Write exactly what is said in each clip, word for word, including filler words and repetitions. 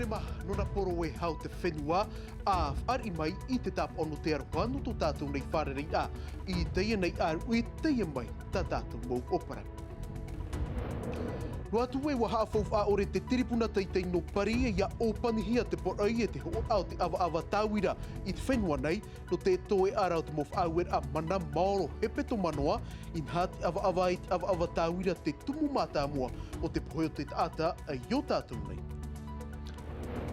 E maha nō nā poro e hau te fenua, a fāriʻi mai i te tāpaʻo nō te aroha nō tō tātou nei fārereiraʻa. I teie nei ʻāruʻi, teie mai tā tātou mau ʻōpara. Noa atu ē ua haʻafaufaʻa ʻore te tiripuna teitei nō Pari, ʻia ʻōpanihia te poroʻi e te hoʻoraʻa o te ʻavaʻava tāvira i te fenua nei, nō te toeʻa ra o te mau faʻaueraʻa mana maoro hepetoma noa, inaha te ʻavaʻava i te ʻavaʻava tāvira te tumu mātāmua o te pohe o te taʻata i ō tātou nei.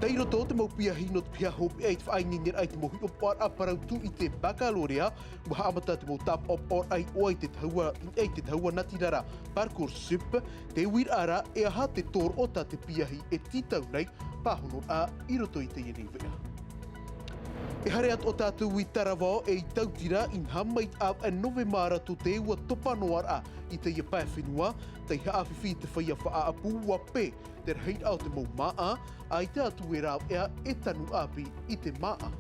Tei roto te mau piahi nō te piha hopeʻa i te faʻaineineraʻa i te mau hiʻopoʻaraʻa parau tū i te baccalauréat, ua haʻamata te mau tāpaʻopaʻoraʻa i ʻō i te tahua, i te tahua natirara Parcoursup, te uiraʻa ra e aha te tōroʻa tā te piahi e tītau nei, pāhonoraʻa i roto i teie nei veʻa. E haere atu ā tātou i Taravao e i Tautira, inaha mai te ʻāvaʻe Novema ra tō te ua topa noa ra i teie pae fenua, tei haʻafifi i te feiā faʻaʻapu ua pē te rahiraʻa o te mau māʻa, ʻaita atu e rāveʻa e tanu ʻāpī i te māʻa.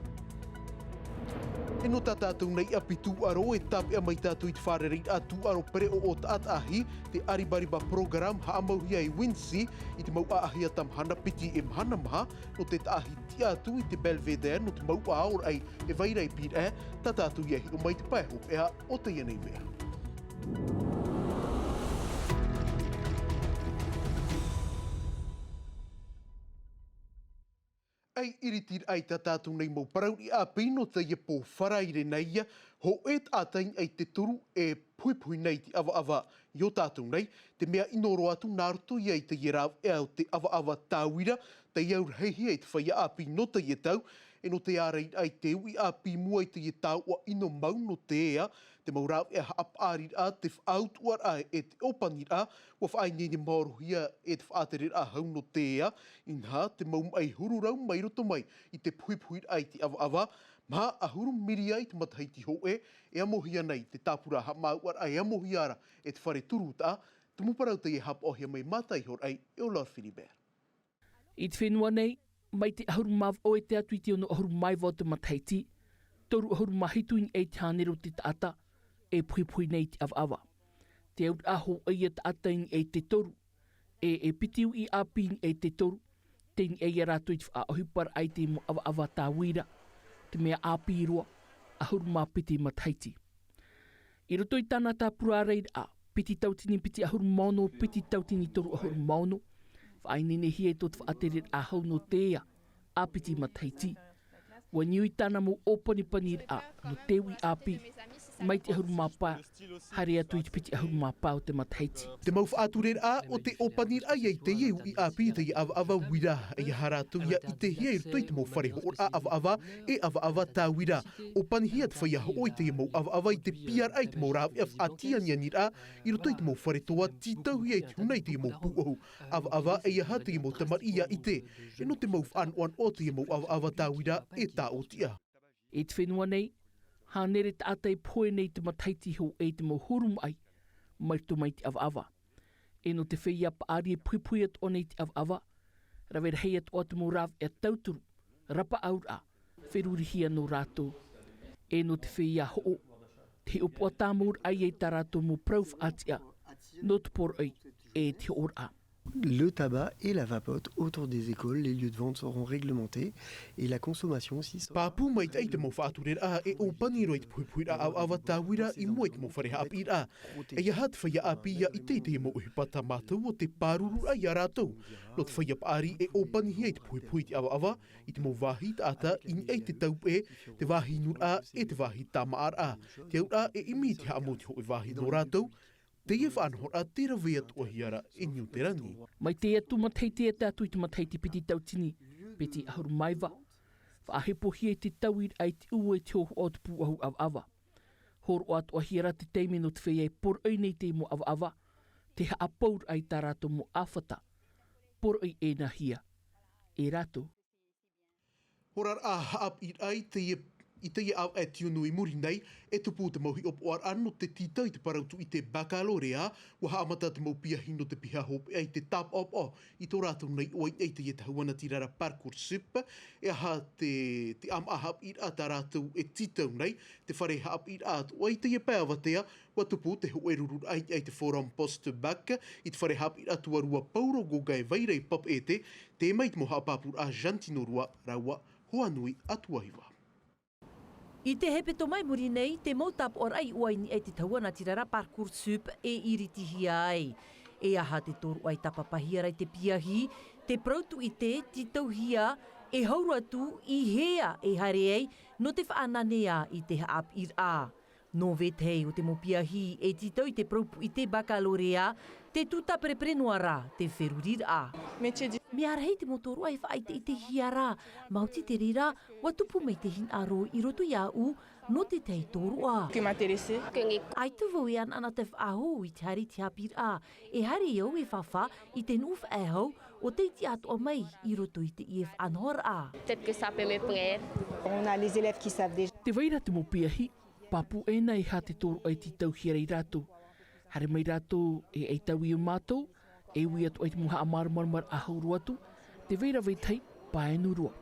E nō tā tātou nei ʻāpī tūʻaro, e tāpeʻa mai tātou i te fārereiraʻa tūʻaro pereʻoʻo taʻataʻahi, te Arribariba Programme, haʻamauhia e Wincy i te mau ʻāʻahi a Tamahana piti e mahana maha, nō te taʻahi tiʻa atu i te Belvédère nō te mau aoraʻi e vai ra i Pīraʻe, tā tātou ʻia hiʻo mai te pae hopeʻa o teie nei veʻa. ʻAi iritiraʻa i tā tātou nei mau parau ʻāpī nō teie pō Faraire nei, hōʻē taʻata i niʻa i te toru e puhipuhi nei i te ʻavaʻava i ō tātou nei, te mea ʻino roa atu nā roto ia i teie rāveʻa o te ʻavaʻava tāvira, tei au rahihia i te feiā ʻāpī nō teie tau, e nō te ārairaʻa i te uʻi ʻāpī i mua i teie taoʻa ʻino mau nō te ea, te mau rāveʻa haʻapaʻariraʻa, te faʻautuʻaraʻa e te ʻōpaniraʻa, ua faʻaineine maorohia e te faʻatereraʻa hau nō te ea, inaha te mau maʻi huru rau mai roto mai i te puhipuhiraʻa i te ʻavaʻava, maha ʻahuru miria i te matahiti hōʻē, e amohia nei te tāpura haʻamāuʻaraʻa e amohia ra e te fare tūruʻutaʻa, te mau parau tei haʻapaʻohia mai mātaihoraʻa e Olor Philibert. I te fenua nei, mai te ʻahuru mā vaʻu e tae atu i te ono ʻahuru mā iva o te matahiti, toru ʻahuru mā hitu i niʻa i te hānere o te taʻata e puhipuhi nei i te ʻavaʻava. Te auraʻa hōʻē ia taʻata i niʻa i te toru, e, e piti uʻi ʻāpī i niʻa i te toru, tei niʻa ia rātou i te faʻaʻohiparaʻa i te mau ʻavaʻava tāvira, te mea ʻāpī roa, ʻahuru mā piti matahiti. I roto i tāna tāpura ārairaʻa, piti tauatini piti ʻahuru mā ono, piti tauatini toru ʻahuru mā ono, faʻaineinehia i tō te faʻatereraʻa hau nō te ea, ʻāpiti matahiti. Ua niu i tāna mau ʻōpanipaniraʻa nō te uʻi ʻāpī, mai te ʻahuru mā pae, haere atu i te piti ʻahuru mā pae o te matahiti. Te mau faʻatureraʻa o te ʻōpaniraʻa ia i teie uʻi ʻāpī i teie ʻavaʻava uira, ʻeiaha rātou ia ʻitehia i roto i te mau fare hoʻoraʻa ʻavaʻava, e ʻavaʻava tāvira. ʻŌpanihia te feiā hoʻo i teie mau ʻavaʻava i te piaraʻa i te mau rāveʻa faʻatianianiraʻa i roto i te mau fare toa, tītauhia i te huna i teie mau pūʻohu ʻavaʻava, ʻeiaha teie mau tamariʻi ia ʻite, e nō te mau faʻanoʻanoʻa o teie mau ʻavaʻava tāvira e tāʻōtiʻa. I te fenua nei, hānere taʻata e pohe nei i te matahiti hōʻē i te mau huru maʻi, mai roto mai te ʻavaʻava. E nō te feiā paʻari e puhipuhi atoʻa nei te ʻavaʻava, rave rahi atoʻa te mau rāveʻa tauturu, rapaʻauraʻa, ferurihia nō rātou. E nō te feiā hoʻo, te hiʻopoʻa tāmauraʻa ia i tā rātou mau parau faʻatiʻa, nō te poroʻi, e te hoʻoraʻa. Le tabac et la vapote autour des écoles, les lieux de vente seront réglementés et la consommation aussi sera. Pāpū maitaʻi te mau faʻatureraʻa e ʻōpani roa i te puhipuhiraʻa ʻavaʻava tāvira i mua i te mau fare haʻapiʻiraʻa. ʻEiaha te feiā ʻāpī ia ʻite i teie mau ʻohipa tā mātou o te pārururaʻa ia rātou. Nō te feiā paʻari e ʻōpanihia i te puhipuhi i te ʻavaʻava, i te mau vāhi taʻata i niʻa i te taupeʻe, te vāhi inuraʻa, e te vāhi tāmāʻaraʻa. Te auraʻa e ʻimi i te haʻamou i te hōʻē vāhi nō rātou, teie faʻanahoraʻa tē rave atoʻahia ra e Niu Terani. Mai te atu matahiti e tae atu i te matahiti piti tauatini, piti ʻahuru mā iva, faʻahepohia i te tauiraʻa i te ʻū e te hōhoʻa o te pūʻohu ʻavaʻava. Hōroʻa atoʻahia ra te taime nō te feiā e poroʻi nei i teie mau ʻavaʻava, te haʻapauraʻa i tā rātou mau ʻāfata. Poroʻi ʻē nā hea, e rātou. Horaraʻa haʻapiʻiraʻa i teie I teie ʻāvaʻe tiunu i muri nei, e tupu te mau hiʻopoʻaraʻa nō te tītau i te parau tūʻite baccalauréat, ʻua haʻamata te mau piahi nō te piha hopeʻa i te tāpaʻopaʻo i tō rātou nei ʻoaʻiʻa i teie tahuanatirara Parcoursup. E aha te, te ʻāmaʻa haʻapiʻiraʻa tā rātou e tītau nei, te fare haʻapiʻiraʻa atoʻa i teie pae avatea, ʻua tupu te hōʻē rururaʻa i te Forum Post Bac, i te fare haʻapiʻiraʻa tuarua Paul Gauguin e vai ra i Papeʻete, tei mai te mau haʻapāpūraʻa Jantino Rua rāua Hoanui Atuahiva. I te hepetoma i muri nei, te mau tāpaʻoraʻa i ʻō ai i niʻa i te tahuanatirara Parcoursup e iritihia ai. E aha te tōroʻa e tāpapahia ra i te piahi, te parau tūʻite, tītauhia, e hau roa atu i hea e haere ai, nō te faʻananea i te haʻapiʻiraʻa. Nō vetahi o te mau piahi e tītau i te parau pūʻite baccalauréat, te tūtāperepere noa ra te feruriraʻa. Mea rahi te mau tōroʻa e faʻaʻiteʻitehia ra, maoti te reira, ʻua tupu mai te hinaʻaro i roto iāʻu, nō te tahi tōroʻa. ʻAita vau e anaʻana te faʻahou i te haere i te haʻapiʻiraʻa, e haere au e fāfā i te nuʻu faʻehau o tei tiʻa atoʻa mai i roto i teie faʻanahoraʻa. Peut-être que ça peut me plaire. On a les élèves qui savent déjà. Tē vai ra te mau piahi, pāpū ʻē na e aha te tōroʻa e tītauhia ra ia rātou. Haere mai rātou e ʻaita ui ia mātou, e ui atoʻa i te mau haʻamāramarama hau roa atu, tē vai ra vetahi, pae inu roa.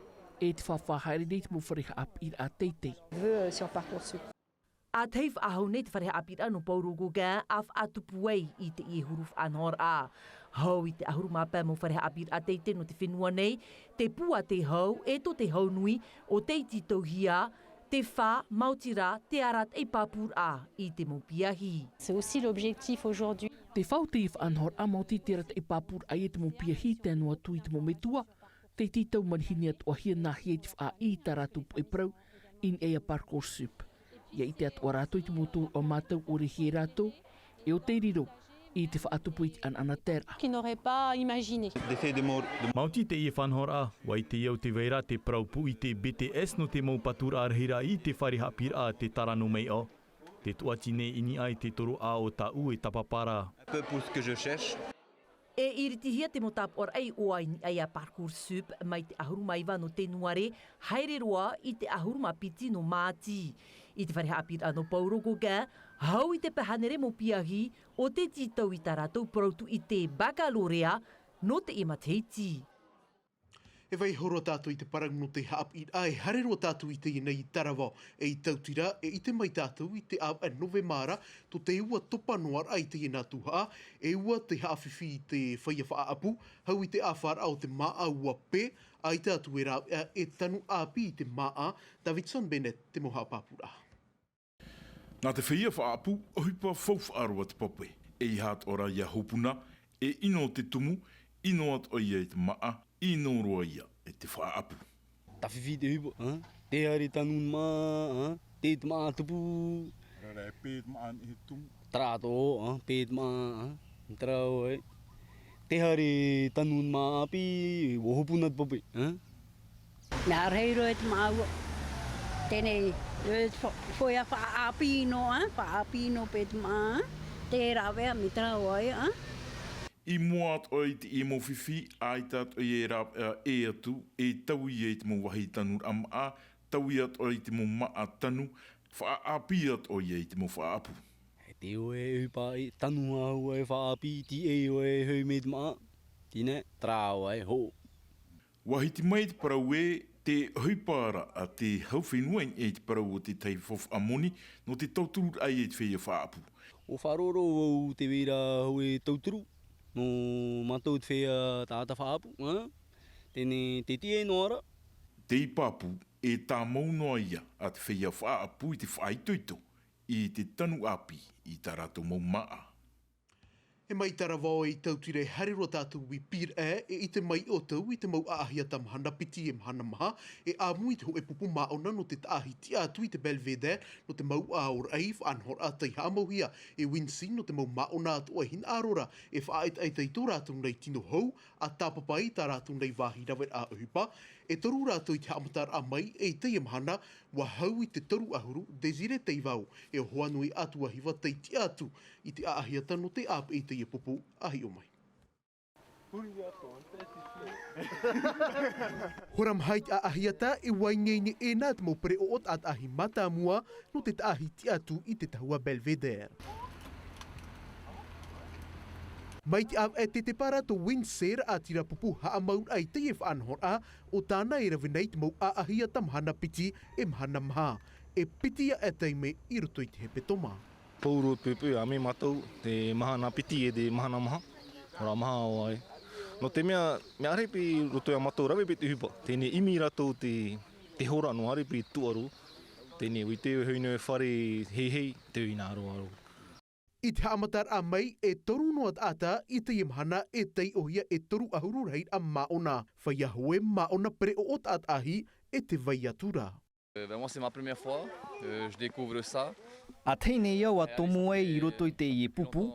E te fāfā haere nei i te mau fare haʻapiʻiraʻa teitei. Vœux, euh, sur Parcoursup. ʻA tahi faʻahou nei te fare haʻapiʻiraʻa nō Paul Gauguin a faʻatupu ai i teie huru faʻanahoraʻa. Hau i te ʻahuru mā pae mau fare haʻapiʻiraʻa teitei nō te fenua nei, te pū a te hau, e tō te hau nui, ʻo tei tītauhia, te fā, maoti rā, te arataʻi pāpūraʻa i te mau piahi. C'est aussi l'objectif aujourd'hui. Te fā o teie faʻanahoraʻa maoti te arataʻi pāpūraʻa i te mau piahi, tae noa atu i te mau metua, tei tītau manihini atoʻahia nāhea i te faʻaʻī i tā rātou poʻe parau, i niʻa ia Parcoursup. ʻIa ʻite atoʻa rātou i te mau tōroʻa mātau ʻōrehia e rātou, e ʻo tei riro i te faʻatupu i te ʻanaʻanataeraʻa. Qui n'aurait pas imaginé. Maoti teie faʻanahoraʻa, ʻua ʻite au tē vai ra te parau pūʻite B T S nō te mau paturaʻa rahiraʻa i te fare haʻapiʻiraʻa te Tarano Meiʻo. Te tōʻati nei i niʻa i te tōroʻa o tāʻu e tāpapa ra. Un peu pour ce que je cherche. E iritihia te mau tāpaʻoraʻa i ʻō ai i niʻa ia Parcoursup mai te ʻahuru mā iva nō Tenuare, haere roa i te ʻahuru mā piti nō Māti. I te fare haʻapiʻiraʻa nō Paul Gauguin, hau i te pae hānere mau piahi, ʻo tei tītau i tā rātou parau tūʻite baccalauréat nō teie matahiti. E vaiiho roa tātou i te parau nō te haʻapiʻiraʻa, e haere roa tātou i teie nei i Taravao, e i Tautira, e ʻite mai tātou i te ʻāvaʻe Novema ra, tō te ua topa noa ra i teie nā tuhaʻa, e ua te haʻafifi i te feiā faʻaʻapu, hau i te ʻāfaraʻa o te māʻa ua pē, ʻaita atu e rāveʻa e tanu ʻāpī i te māʻa, Davidson Bennett te mau haʻapāpūraʻa. Nā te feiā faʻaʻapu, ʻohipa faufaʻa roa te pape. E ʻeiaha atoʻa rā ia hopuna, e ʻino te tumu, ʻino atoʻa ia i te māʻa, ʻino roa ia i te faʻaʻapu. Tāfifi te ʻohipa, ā? Tē haere tanu māʻa, ā? Tē te māʻa tupu. Rā, rā, e pē te māʻa e tumu. Terā atoʻa, ā? Pē te māʻa, ā? Terā atoʻa, ē. Tē haere tanu māʻa ʻāpī, ʻua hopuna te pape, ā? Nā reira e te māʻa ua. Teie nei, e te fa-, feiā faʻaʻapu noa, ā, faʻaʻapu noa pē te māʻa, ā, te rāveʻa mai terā atoʻa, ā. I mua atoʻa i teie mau fifi, ʻaita atoʻa ia e rāveʻa ʻē atu, e taui ia i te mau vāhi tanuraʻa māʻa, taui atoʻa i te mau māʻa tanu, faʻaʻapu atoʻa ia i te mau faʻaʻapu. E te ʻoe e ʻohipa e tanu ā ʻoe e faʻaʻapu, tei ʻoe e hoʻi mai te māʻa, teie nei, terā atoʻa e hoʻo. ʻUa hiti mai te parau ē, te ʻohipa ra a te hau fenua i niʻa i te parau o te tahi faufaʻa moni, nō te tautururaʻa i te feiā faʻaʻapu. ʻUa faʻaroʻo vau tē vai ra hōʻē tauturu, nō mātou te feiā taʻata faʻaʻapu, ā? Teie nei, tē tiʻa noa ra. Tei pāpū, e tāmau noa ia a te feiā faʻaʻapu i te faʻaitoito i te tanu ʻāpī i tā rātou mau māʻa. E mai Taravao e i Tautira e haere roa tātou i Pīraʻe, e ʻite mai ʻoutou i te mau ʻaʻahiata mahana piti e mahana maha, e ʻāmui i te hōʻē pupu māʻona nō te taʻahi tiʻa atu i te Belvedere, nō te mau aoraʻi faʻanahoraʻa tei haʻamauhia e Wincy nō te mau māʻona atoʻa e hinaʻaro ra e faʻaʻetaʻeta i tō rātou nei tino hou, ʻa tāpapa i tā rātou nei vāhi raveraʻa ʻohipa. E toru rātou i te haʻamataraʻa mai, e i teie mahana, ʻua hau i te toru ʻahuru, Desiree Teivao, e ʻo Hoanui Atuahiva tei tiʻa atu i te ʻaʻahiata nō te ʻāpeʻe i teie pupu, ʻa hiʻo mai. Hora maha i te ʻaʻahiata, e ʻua ineine ʻē na te mau pereʻoʻo taʻataʻahi mātāmua nō te taʻahi tiʻa atu i te tahua Belvedere. Mai te ʻāvaʻe tētepa rātou Windsor, ʻātira pupu haʻamauraʻa i teie faʻanahoraʻa, ʻo tāna e rave nei te mau ʻaʻahiata mahana piti e mahana maha. E piti aʻe taime i roto i te hepetoma. Pauroa te pēpē, ʻāmui mātou te mahana piti e te mahana maha. Ora maha ʻoe. Nō te mea, mea ʻārepe i roto iā mātou rave paʻi te ʻohipa. Teie nei ʻimi rātou te, te hora nō ʻārepe i tūʻaro. Teie nei, ʻua ʻite hoʻi nō e fare heihei, te hinaʻaro aro. I te haʻamataraʻa mai, e toru noa taʻata i teie mahana e taiʻohia e toru ʻahuru rahiraʻa māʻona. Feiā hoe māʻona pereʻoʻo taʻataʻahi e te vai atu ra. Euh, ben, moi, c'est ma première fois. Euh, je découvre ça. ʻA tahi nei au ʻa tomo ai i roto i teie pupu.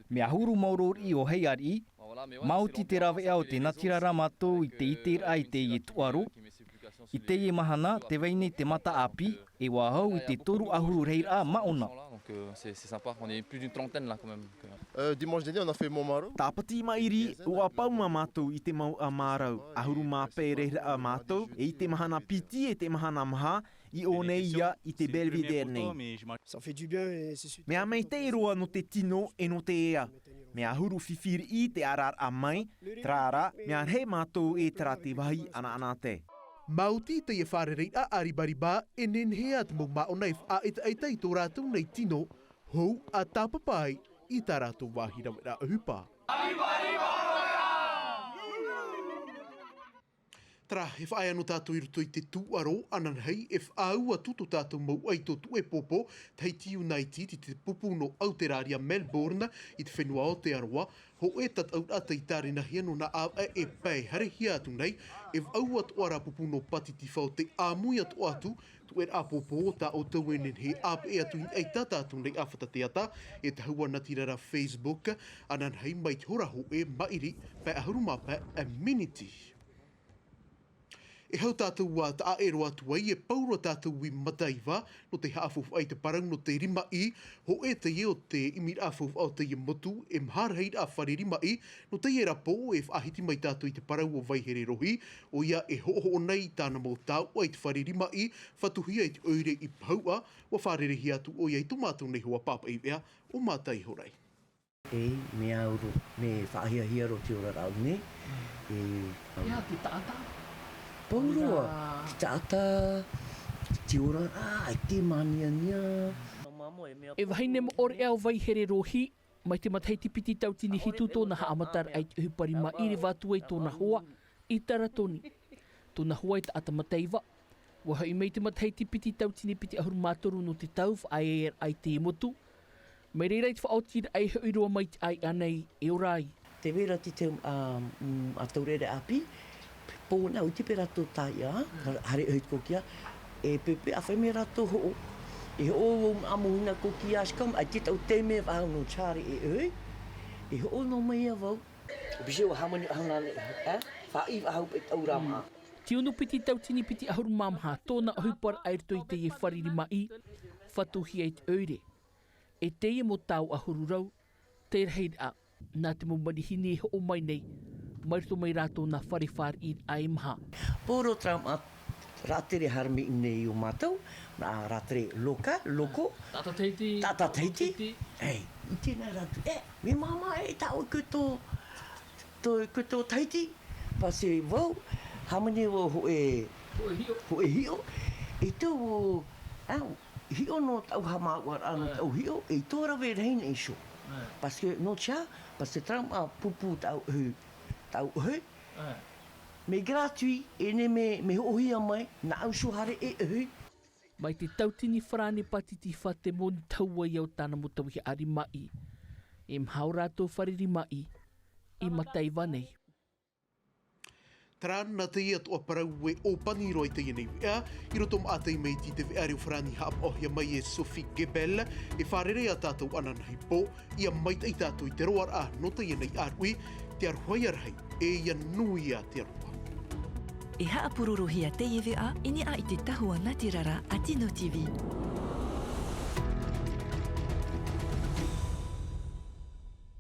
Mea huru maoro riʻi ʻo Heiariʻi. Maoti te rāveʻa o te natirara mātou i te iteraʻa i teie tūʻaro. I teie mahana, tē vai nei te mataʻāpī, e ʻua hau i te toru ʻahuru rahiraʻa māʻona. Donc, euh, c'est, c'est sympa. On est plus d'une trentaine là quand même. Euh, dimanche dernier, on a fait Montmarault. Tāpati maʻiri, ʻua pau mā mātou i te mau ʻāmarau. ʻAhuru mā pae rahiraʻa mātou, e i te mahana piti e te mahana maha, i ʻō nei ia i te Belvedere nei. Ça fait du bien et c'est super. Mea maitaʻi roa nō te tino e nō te ea. Mea huru fifi riʻi te araraʻa mai, terā rā, mea rahi mātou e terā te vāhi ʻanaʻanatae. Maoti teie fārereiraʻa ʻāribariba, e nehenehe ā te mau māʻona e faʻaʻetaʻeta i tō rātou nei tino, hou ʻa tāpapa ai i tā rātou vāhi raveraʻa ʻohipa. Terā, e faʻaea noa tātou i roto i te tūʻaro, ananahi, e faʻaau atu tō tātou mau ʻaito tuʻepopo, Tahiti United, i te pupu nō Auteraria Melbourne, i te fenua Aotearoa, hōʻē tataʻuraʻa tei tārenahia nō nā ʻāvaʻe e pae haerehia atu nei, e vaʻu atoʻa rā pupu nō Pātitifa o tē ʻāmui atoʻa atu, tuʻeraʻa pōpō tā ʻoutou e nehenehe e ʻāpeʻe atu i niʻa i tā tātou nei ʻāfata teata, e tahua natirara Facebook, ananahi mai te hora hōʻē maʻiri, pae ʻahuru mā pae miniti. E hau tātou ā taʻa ʻē roa atu ai, e pauroa tātou i Mataiva, nō te haʻafaufaʻa i te parau nō te rimaʻī, hōʻē teie o te ʻimiraʻa faufaʻa o teie motu, e maha rahiraʻa fare rimaʻī, nō teie ra pō, e faʻahiti mai tātou i te parau o Vaihere Rohi, ʻoia e hoʻohoʻo nei i tāna mau tauʻa i te fare rimaʻī, fatuhia i te ʻoire i Pahuʻa, ʻua fārereihia atu ʻoia i tō mātou nei hoa pāpaʻi veʻa, ʻo Mataʻi Horai. E, mea uru, mea faʻahiahia roa te oraraʻa nei. E, ʻEa, te taʻata? Pauroa, te taʻata, te oraraʻa, ʻaita e māniania. E vahine moʻorea ʻo Vaihere Rohi, mai te matahiti piti tautini hitu tōna haʻamataraʻa i te ʻohipa rimaʻī, reva atu ai tōna hoa i Taratoni. Tōna hoa e taʻata Mataiva. ʻUa hoʻi mai te matahiti piti tautini piti ʻahuru mā toru nō te tau faʻaearaʻa i te motu. Mai reira i te faʻaotiraʻa e hoʻi roa mai te ʻāiʻa nei e ora ai. Tē vai ra te tau, ā, mm, ā taureʻareʻa ʻāpī, pō nā ʻoe te pērā tō tāiʻa, haere ʻoe i te kokia, e pēpē ʻa fai mai rātou hoʻo. E hoʻo vau maʻa mō hina kokia, ʻaita e taʻu te mea vau nō te haere e ʻoe, e hoʻo noa mai ia vau. Bisi ʻua hāmani ʻahana nei, ā? Faʻaʻī faʻahou paʻi tau rā maʻa. Te ono piti tautini piti ʻahuru mā maha, tōna ʻohiparaʻa i roto i teie fare rimaʻī, fatuhia i te ʻoire. E teie mau tau ʻahuru rau, te rahiraʻa, nā te mau manihini e hoʻo mai nei, mai roto mai rā tōna fare fāriʻiraʻa e maha. Pōro terā maʻa rātere haere mai nei iō mātou, nā rātere loka, loko. Taʻata Tahiti. Taʻata Tahiti. Tahiti. Ei, i tēnā rātou. E, mea māmā e taʻu koe tō, tō, koe tō Tahiti. Parce que vau, hāmani vau hōʻē, hōʻē hiʻo. Hōʻē hiʻo. E tō vau, ā, hiʻo nō taʻu haʻamāuʻaraʻa nō taʻu hiʻo, e tō rave rahi nei iho. Parce que, nō te aha, parce que terā maʻa pupu taʻu ʻohi, taʻu ʻohi. Mea gratuit, e nehenehe mea, mea hoʻohia mai, nā ʻu iho haere e ʻohi. Mai te tautini farāni Pātitifa te moni tahua ia o tāna mau tauihaʻa rimaʻī. E maha ō rātou fare rimaʻī, i Mataiva nei. Terā, nā teie atoʻa parau e ʻōpani roa i teie nei veʻa, i roto maʻa teie maitaʻi te veʻa reo farāni haʻapaʻohia mai e Sophie Gebel, e fārerei ā tātou ananahi pō, ʻia maitaʻi tātou i te roaraʻa nō teie nei ʻāruʻi, te aroha ïa rahi, e ʻia nui ā te aroha. E haʻapurorohia teie veʻa i niʻa i te tahua natirara a Tino TV.